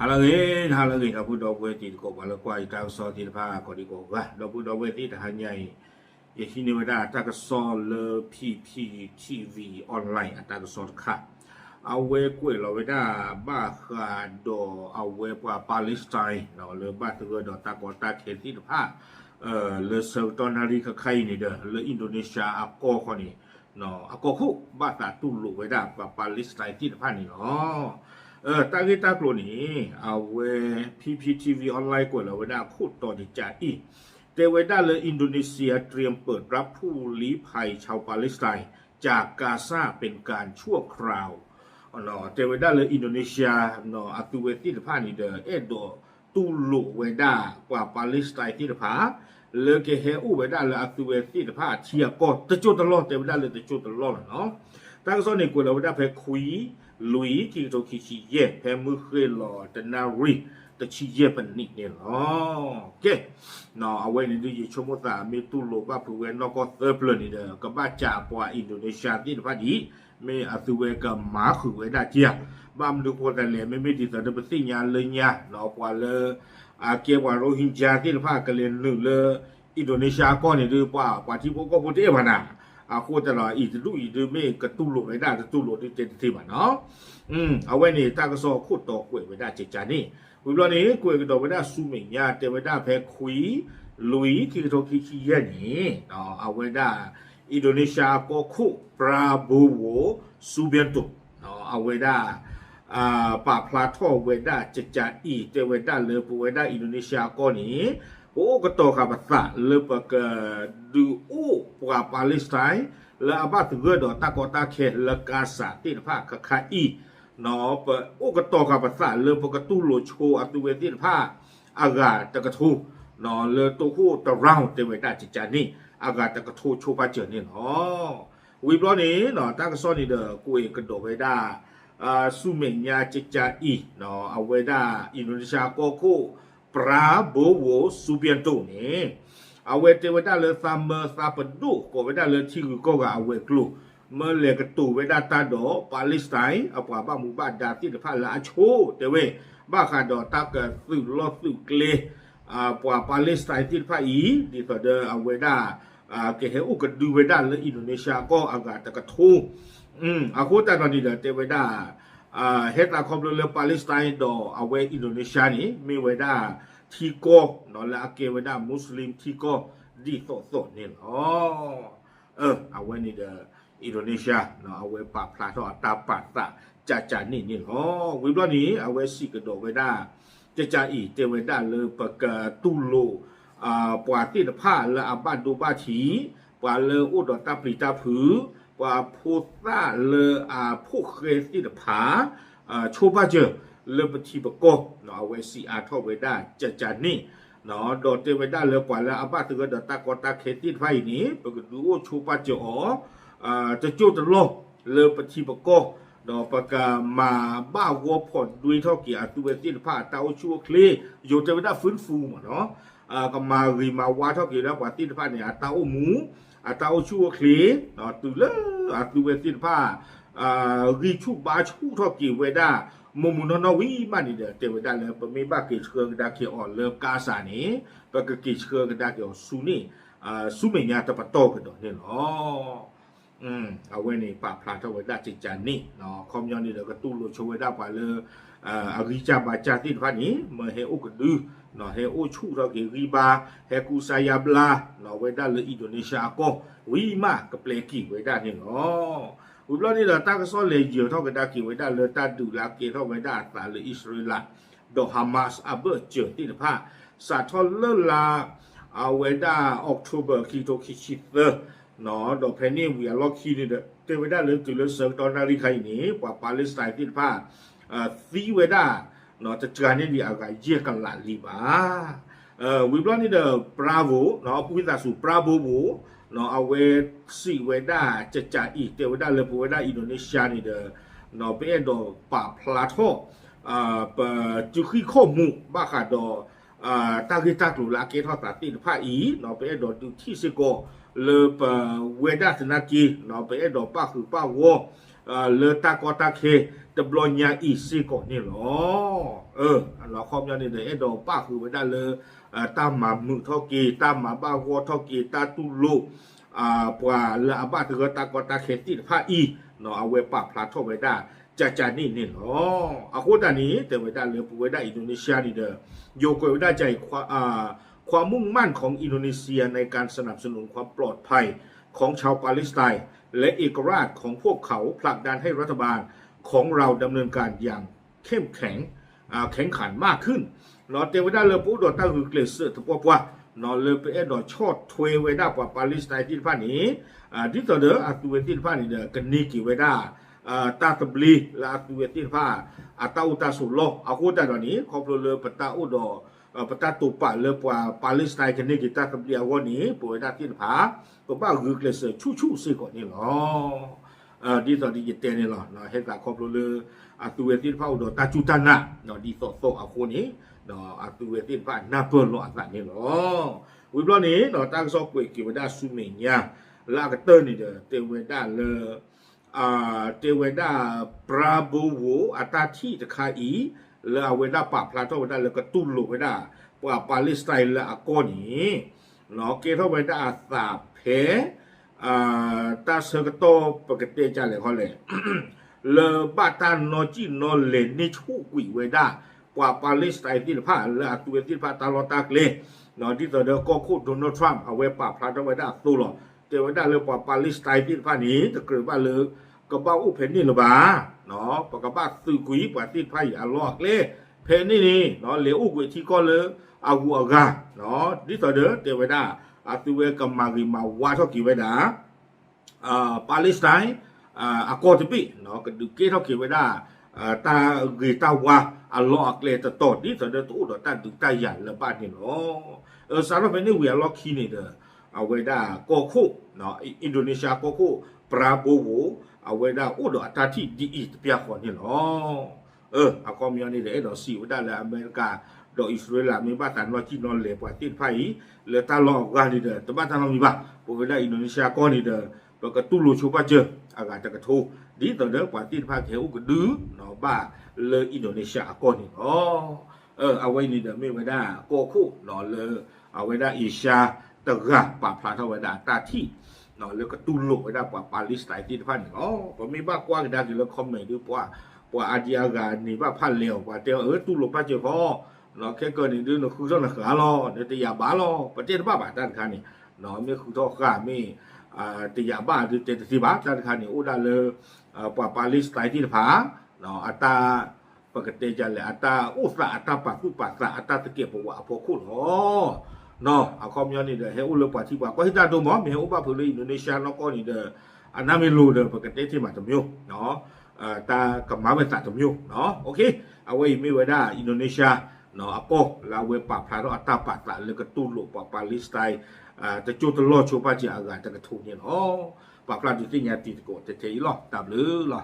ဟါလၢအဂ့ၤ, ဟါလၢအဂ့ၤ ဒီပုၢ်ဒီဝဲၢ်တံၤသကိး ပှၤလၢကွၢ်ယတၢ်ကစီၣ်သ့ၣ်တဖၣ် ကိးဒံကိးဂၤ, ဒီပုၢ်ဒီဝဲၢ်သ့ၣ်တဟါညါအံၤ, ယဟံးန့ၢ်ဝဲဒၣ်တၢ်ကစီၣ်လၢ P P T V Online အတၢ်ကစီၣ်တခါ, အဝဲကွဲးလီၤဝဲဒၣ်ဘၣ်ဃးဒီးအဝဲပှၤ Palestine လၢဘၣ်သဂၢၢ်ဒီးတၢ်ကီတၢ်ခဲသ့ၣ်တဖၣ် လၢဆၢကတီၢ်နၣ်ရံၣ်ခါခါအံၤန့ၣ်ဒီး လၢ Indonesia အကီၢ်ခီန့ၣ် အကီၢ်ခိၣ်ဘၣ်သးတူၢ်လိာ်ဝဲဒၣ်ပှၤ Palestine သ့ၣ်တဖၣ်န့ၣ်လီၤ. တၢ်ဂ့ၢ်တၢ်ကျိၤန့ၣ် အဝဲ P P T V Online ကွဲးလီၤဝဲဒၣ်အခိၣ်တီတကးအံၤ, တဲဝဲဒၣ်လၢ Indonesia เตรียมเปิดรับผู้ลี้ภัยชาวปาเลสไตน์ จากกาซาเป็นการชั่วคราว တဲဝဲဒၣ်လၢ Indonesia အသုဝဲသ့ၣ်တဖၣ်န့ၣ်ဒီး အဲၣ်ဒိးတူၢ်လိာ်ဝဲဒၣ်ပှၤ Palestine သ့ၣ်တဖၣ် လၢကဟဲအိၣ်ဝဲဒၣ်လၢအသုဝဲသ့ၣ်တဖၣ်အထံအကီၢ် တစိၢ်တလီၢ် တဲဝဲဒၣ်လၢတစိၢ်တလီၢ်လီၤနီၤ. တၢ်ကစီၣ်န့ၣ်ကွဲးလီၤဝဲဒၣ်ဖဲခွံ လွံၢ် ခံကထိခံဆံယဲၢ် ဖဲမုၢ်ဃ့ၢ်လီၤတနၣ်ရံၣ် တဆံယဲၢ်ပနံးန့ၣ်လီၤ. ကဲ အဝဲန့ၣ်ဒုးယဆိကမိၣ်သးမ့ၢ်တူၢ်လိာ်ဘၣ်ဖုးဝဲနီၢ်ကီၢ်သၢပျၢၤန့ၣ်ဒီး ကဘၣ်စးပှၤ Indonesia သ့ၣ်တဖၣ်ဒံး မ့ၢ်အသုဝဲကမၤဃုာ်ဝဲဒၣ်က့ဧါ, ဘၣ်မနုၤဃိသတးလဲၣ် မ့မ့ၢ်ဒ်သိးဒီးပသ့ၣ်ညါလၢညါ ပှၤလၢ အကဲပှၤ Rohingya သ့ၣ်တဖၣ်ကလဲၤနုာ်လၢ Indonesia အကီၢ်န့ၣ်ဒုး ပှၤ ပှၤထံဖိကီၢ်ဖိတအဲၣ်ဘၣ်နၤ, အဃိသတးဒီး အံၤတဒူၣ်အံၤဒုးမ့ၢ်ကတူၢ်လိာ်ဝဲဒၣ်တတူၢ်လိာ်ဒုးတဲတသ့ဘၣ်နီၤ. အဝဲန့ၣ်တၢ်ကစီၣ်အခိၣ်တီကွဲးဝဲဒၣ်ကကန့ၣ်, ဝံၤဘျီန့ၣ် ကွဲးကဒီးဝဲဒၣ်ဆူမဲာ်ညါ တဲဝဲဒၣ်ဖဲခွံ လွံၢ် ခံကထိခံဆံယဲၢ်န့ၣ် အဝဲဒၣ် Indonesia အကီၢ်ခိၣ် Prabowo Subianto အဝဲဒၣ် ပာ်ဖျါထီၣ်ဝဲဒၣ်ကကအံၤ တဲဝဲဒၣ်လၢပဝဲဒၣ် Indonesia အကီၢ်န့ၣ် ပအိၣ်ကတီၤဃာ်ပသးလၢပကဒုးအိၣ်ပှၤ Palestine လၢအဘၣ်သဂၢၢ်ဒီးတၢ်ကီတၢ်ခဲလၢ Gaza သ့ၣ်တဖၣ်ခါခါအံၤ, ပအိၣ်ကတီၤဃာ်ပသးလၢပကတူၢ်လိာ်ဆိအသုဝဲသ့ၣ်တဖၣ် အဂၤတကထိ လၢတိခိၣ်တရၢၢ် တဲဝဲဒၣ်ကကအံၤန့ၣ် အဂၤတကထိဆိပာ်စၢၤန့ၣ်လီၤ. ဝံၤဘျီန့ၣ် တၢ်ကစီၣ်န့ၣ်ဒီးကွဲးကဒီးဝဲဒၣ် ဆူမဲာ်ညါကကအံၤ အဝဲဒၣ် Indonesia ကီၢ်ခိၣ် Prabowo Subianto န့ၣ် အဝဲတဲဝဲဒၣ်လၢသးမၢသးပဒိၣ် ကိးဝဲဒၣ်လၢထံဂုၤကီၢ်ဂၤအဝဲၤကျိၤ မၢလဲၤကတိၤဝဲဒၣ်တၢ်ဒီး Palestine အပှၤဘၣ်မူဘၣ်ဒါသ့ၣ်တဖၣ်လၢအဆိ တဲဝဲ ဘၣ်ဃးဒီးတၢ်ကသုးလီၢ်သုးကျဲ ပှၤ Palestine သ့ၣ်တဖၣ်အံၤ ဒ်သိးဒီးအဝဲဒၣ် ကဟဲအိၣ်ကဒုဝဲဒၣ်လၢ Indonesia အကီၢ်အဂၤတကထိ အဃိသတးဒီးန့ၣ်ဒီးတဲဝဲဒၣ် ဟဲသးခီဖျိလၢ Palestine ဒီးအဝဲ Indonesia န့ၣ် မ့ၢ်ဝဲဒၣ်ထံကီၢ်လၢအကဲဝဲဒၣ် Muslim ထံကီၢ်ဒ်သိးသိးန့ၣ်လီၤ. အဝဲန့ၣ်ဒီး Indonesia အဝဲပာ်ဖျါထီၣ်အတၢ်ပာ်သးကကန့ၣ်န့ၣ်လီၤ. ဝံၤဘျီန့ၣ် အဝဲစံးကဒီးဝဲဒၣ် ကကအံၤ တဲဝဲဒၣ်လၢပကတူၢ်လိာ် ပှၤသ့ၣ်တဖၣ်လၢအဘၣ်ဒိဘၣ်ထံး, ပှၤလၢအိၣ်ဒီးတၢ်ပျံၤတၢ်ဖုး, ပှၤဖိသၣ်လၢအဖိၣ်ဃဲသ့ၣ်တဖၣ် ဆိပာ်စၢၤလၢပထံပကီၢ်, အဝဲစံးအါထီၣ်ဝဲဒၣ်ကကန့ၣ်, ဒီးတဲဝဲဒၣ်လၢပှၤလၢအဘၣ်သဂၢၢ်ဒီးတၢ်ကီတၢ်ခဲသ့ၣ်တဖၣ်အံၤန့ၣ် ပကဒုးအိၣ်ဆိပာ်စၢၤအီၤ တစိၢ်တလီၢ်လၢပထံပကီၢ်, ဒီးပကမၤဘၣ်ဂီၢ်ဖီၣ်ဒွဲထီၣ်က့ၤအသုဝဲသ့ၣ်တဖၣ်အတၢ်အိၣ်ဆူၣ်အိၣ်ချ့, ယိၤတဲဝဲဒၣ် ฟื้นฟู မ့ၢ်နီၤ, ကမၤဂ့ၤမၤဝါထီၣ်က့ၤလၢပှၤသ့ၣ်တဖၣ်န့ၣ် အတၢ်အိၣ်မူ, အတၢ်အိၣ်ဆူၣ်အိၣ်ချ့, တုၤလၢအသုဝဲသ့ၣ်တဖၣ် ဂံၢ်ဆူၣ်ဘါဆူၣ်ထီၣ်က့ၤဝဲဒၣ် မိၢ်မုၢ်နီၢ်နီၢ်ဝံၤမးန့ၣ်ဒီး တဲဝဲဒၣ်လၢပမ့ၢ်ဘၣ်က့ၤဆှၢကဒါက့ၤအီၤလၢ Gaza န့ၣ် ပကက့ၤဆှၢကဒါက့ၤအီၤဆူန့ၣ် ဆူမဲာ်ညါတပတီၢ်ကဒီးန့ၣ်လီၤ. အဝဲန့ၣ်ပာ်ဖျါထီၣ်ဝဲဒၣ်ကကန့ၣ်, ခီပညီန့ၣ်ဒီးကတူၢ်လိာ်ဆိဝဲဒၣ်ပှၤလၢ အဂံၢ်စၢ်ဘါစၢ်သ့ၣ်တဖၣ်န့ၣ် မၢဟဲအိၣ်ကဒု, ဟဲအိၣ်ဆူၣ်ထီၣ်က့ၤဂံၢ်ဘါ, ဟဲကူစါယါဘျါ ဝဲဒၣ်လၢ Indonesia အကီၢ် ဝံၤမးကပျဲက့ၤဝဲဒၣ်န့ၣ်လီၤ. ဝံၤဘျီန့ၣ်ဒီးတၢ်ကစီၣ်လဲၤယၢၤထီၣ်ကဒါက့ၤဝဲဒၣ်လၢတၢ်ဒုးလၢအကဲထီၣ်ဝဲဒၣ်အသးလၢအံၣ်စရ့လး ဒီး Hamas အဘၢၣ်စၢၤသ့ၣ်တဖၣ် စးထီၣ်လၢလါ အဝဲဒၣ် October ခံကထိခံဆံသၢ ဒီးဖဲန့ၣ်ဝံၤအလီၢ်ခံန့ၣ်ဒီး တဲဝဲဒၣ်လၢတုၤလၢဆၢကတီၢ်နၣ်ရံၣ်ခါအံၤန့ၣ် ပှၤ Palestine သ့ၣ်တဖၣ် သံဝဲဒၣ် တစှၤန့ၢ်ဒံးအဂၤယဲၢ်ကလးလံဘၣ်. ဝံၤဘျီန့ၣ်ဒီး Prabowo ဝံသးစူၤ Prabowo အဝဲစံးဝဲဒၣ်ကကအံၤ တဲဝဲဒၣ်လၢပဝဲဒၣ် Indonesia န့ၣ်ဒီး ပအဲၣ်ဒိးပာ်ဖျါထီၣ် ပစုဃံခီၣ်မူးဘၣ်ဃးဒီး တၢ်ဂ့ၢ်တၢ်ကျိၤလၢအကဲထီၣ်သးသ့ၣ်တဖၣ်အံၤ ပအဲၣ်ဒိးဒုးထံၣ်စ့ၢ်ကီး လၢပဝဲဒၣ်သနာ်က့ ပအဲၣ်ဒိးပၣ်ဃုာ်ပၣ်ဂီၢ် လၢတၢ်ကီတၢ်ခဲတဘျီညါအံၤစ့ၢ်ကီးန့ၣ်လီၤ. အခီပညီန့ၣ်ဒီး အဲၣ်ဒိးပၣ်ဃုာ်ဝဲဒၣ်လၢ တၢ်မၤမုာ်ထီၣ်က့ၤ တၢ်မၤဘၣ်ဂီၢ်ထီၣ်က့ၤ တၢ်တူၢ်လိာ် ပှၤလၢအဘၣ်သဂၢၢ်တၢ်ကီတၢ်ခဲသ့ၣ်တဖၣ်အံၤ အဝဲပာ်ဖျါထီၣ်ဝဲဒၣ် ကကန့ၣ်န့ၣ်လီၤ. အဃိသတးန့ၣ် တဲဝဲဒၣ်လၢပဝဲဒၣ်အံၤဒိနံးရှါန့ၣ်ဒီး ယိၤကွဲးဝဲဒၣ်ကအံၤ ความมุ่งมั่นของอินโดนีเซียในการสนับสนุนความปลอดภัยของชาวปาเลสไตน์และเอกราชของพวกเขา ผลักดันให้รัฐบาลของเราดำเนินการอย่างเข้มแข็ง แข็งขันมากขึ้น တဲဝဲဒၣ်လၢပအိၣ်ဒီးတၢ်ဂုာ်ကျဲးစၢးသပှၢ်ပှၢ် လၢပအဲၣ်ဒိးဆီၣ်ထွဲဝဲဒၣ်ပှၤ Palestine သ့ၣ်တဖၣ်န့ၣ် ဒ်သိးဒီးအသုဝဲသ့ၣ်တဖၣ်န့ၣ်ဒီး ကန့ၢ်က့ၤဝဲဒၣ် တၢ်သဘျ့လၢအသုဝဲသ့ၣ်တဖၣ် အတၢ်အိၣ်တၢ်ဆိးလီၢ်အဃိသတးဒီးန့ၣ် ခီဖျိလၢပတၢ်အိၣ်ဒီး ပတၢ်တိာ်ပာ်လၢပှၤ Palestine ကန့ၢ်က့ၤတၢ်သဘျ့အဂီၢ်န့ၣ် ပဝဲဒၣ်သ့ၣ်တဖၣ် ပဘၣ်ဂုာ်ကျဲးစၢးဆူၣ်ဆူၣ်စ့ၢ်ကီးန့ၣ်လီၤ. ဒ်သိးဒီးယတဲန့ၣ်လီၤ ဟဲသးခီဖျိလၢ အသုဝဲသ့ၣ်တဖၣ်အိၣ်ဒီးတၢ်စူၢ်တၢ်နာ် ဒ်သိးသိးအဃိန့ၣ် အသုဝဲသ့ၣ်တဖၣ်နၢ်ပၢၢ်လိာ်အသးန့ၣ်လီၤ. ဝံၤဘျီန့ၣ် တၢ်ကစီၣ်ကွဲးက့ၤဝဲဒၣ်ဆူမဲာ်ညါ လၢအကတၢၢ်န့ၣ်ဒီး တဲဝဲဒၣ်လၢ တဲဝဲဒၣ် ပြာဘိဝိ အတၢ်ထံၣ်တခါအံၤ လၢအဝဲဒၣ်ပာ်ဖျါထီၣ်ဝဲဒၣ်လၢကတူၢ်လိာ်ဝဲဒၣ် ပှၤ Palestine လၢအကီၢ်န့ၣ် ကဲထီၣ်ဝဲဒၣ်အသးဖဲ တၢ်ဆၢကတီၢ်ပကတဲကလဲာ်ခီလဲၣ် လၢဘၣ်တၢ်နီၢ်ကံၣ်နီၢ်လဲၤန့ၢ်ဆူၣ်ကွံာ်ဝဲဒၣ် ပှၤ Palestine သ့ၣ်တဖၣ် လၢအသုဝဲသ့ၣ်တဖၣ်တၢ်လီၢ်တၢ်ကျဲ ဒ်သိးဒီးကီၢ်ခိၣ် Donald Trump အဝဲပာ်ဖျါထီၣ်ဝဲဒၣ်အသိးလီၤ. တဲဝဲဒၣ်လၢပှၤ Palestine သ့ၣ်တဖၣ်န့ၣ် တကြၢးဘၣ်လၢ ကဘၣ်အိၣ်ဖဲန့ၣ်လၢၤဘၣ်. ပကဘၣ်သုးကွံာ်ပှၤသ့ၣ်တဖၣ်အံၤအလီၢ်အကျဲ ဖဲန့ၣ်န့ၣ် လဲၤအိၣ်ကွံာ်ထံကီၢ်လၢအဂုၤအဂၤ ဒ်သိးဒီးတဲဝဲဒၣ် အသုဝဲကမၤဂ့ၤမၤဝါထီၣ်က့ၤဝဲဒၣ် Palestine အကီၢ်တဘ့ၣ် ကဒုးကဲထီၣ်က့ၤဝဲဒၣ် တၢ်ဂ့ၤတၢ်ဝါအလီၢ်အကျဲတတီၤ ဒ်သိးဒီးတအိၣ်ဒီးတၢ်ဒုးတၢ်ယၤလၢၤဘၣ်န့ၣ်လီၤ. စးထီၣ်ဖဲန့ၣ်ဝံၤအလီၢ်ခံန့ၣ်ဒီး အဝဲဒၣ်ကီၢ်ခိၣ် Indonesia ကီၢ်ခိၣ် ပြာဘိဝိ အဝဲဒၣ်အိၣ်ဒီးအတၢ်ထံၣ်ဒ်အံၤတပျၢ်ဃီန့ၣ်လီၤ. အခီပညီန့ၣ်ဒီး အဲၣ်ဒိးစံးဝဲဒၣ်လၢအမဲရကၤ ဒီးအံၣ်စရ့လး မ့ၢ်ဘၣ်သးနီၢ်ကံၣ်နီၢ်လဲၤပှၤသ့ၣ်တဖၣ်အံၤ လၢတၢ်လီၢ်အဂၤန့ၣ်ဒီး တဘၣ်တၢ်နီတမံၤဘၣ်. ပဝဲဒၣ် Indonesia ကီၢ်န့ၣ်ဒီး ပကတူၢ်လိာ်ဆိပာ်စၢၤအဂၤတကထိ ဒ်သိးဒီးပှၤသ့ၣ်တဖၣ်ကဟဲအိၣ်ကဒု ဘၣ်လၢ Indonesia အကီၢ်န့ၣ်လီၤ. အဝဲအံၤန့ၣ်ဒီးမ့ၢ်ဝဲဒၣ်ကီၢ်ခိၣ်လၢ အဝဲဒၣ် Asia တဂၤပာ်ဖျါထီၣ်ဝဲဒၣ်အတၢ်ထံၣ် လၢကတူၢ်လိာ်ဝဲဒၣ်ပှၤ Palestine သ့ၣ်တဖၣ်န့ၣ်လီၤ. ပမ့ၢ်ဘၣ်ကွၢ်ကဒါက့ၤလၢ comment ဒီး ပှၤအါဒံအါဂၤန့ၣ်ဘၣ်ဖးလဲၢ်အီၤ ပှၤတဲအီၤ အၢ တူၢ်လိာ်ပာ်စၢၤဃီ ခဲကၢန့ၣ်ဒုး နဃုထီၣ်နဃာ်လီၤ နတယာ်ဘၣ်လီၤ ပတဲတဘၣ်ဘၣ်တၢ်တခါန့ၣ် မ့ၢ်ဃုထီၣ်ဃာ်မ့ၢ် တယာ်ဘၣ်ဒုးတဲတသ့ဘၣ် တၢ်တခါန့ၣ် အိၣ်ဒၣ်လၢ ပှၤ Palestine သ့ၣ်တဖၣ် အတၢ် ပကတဲဒ်လဲၣ် အတၢ်အိၣ်သး အတၢ်ပာ်သူၣ်ပာ်သး အတၢ်သကဲးပဝးအဖီခိၣ်လီၤ. အခီပညီန့ၣ်ဒီး ဟဲအိၣ်လၢပှၤထံပှၤကီၢ်ဟံၣ်တၢ်ဒိၣ်မး မ့ၢ်ဟဲအိၣ်ဘၣ်ဖုးလၢ Indonesia နီၢ်ကီၢ်န့ၣ်ဒီး အနၢ်မ့ၢ်လိၤဒီး ပကတဲတ့ၢ်မးတမျိုး တၢ်ကမၤဝဲသးတမျိုး အဝဲအံၤမ့ၢ်ဝဲဒၣ် Indonesia အကီၢ်လၢအဝဲပာ်ဖျါထီၣ်အတၢ်ပာ်သးလၢကတူၢ်လိာ်ပှၤ Palestine တကၠိတလီၢ်ဆိပာ်စၢၤအဂၤတကထိန့ၣ်လီၤ. ပာ်ဖျါဒုးသ့ၣ်ညါတံၤသကိး ထဲအံၤလီၤ တၢ်ဘျုးလီၤ.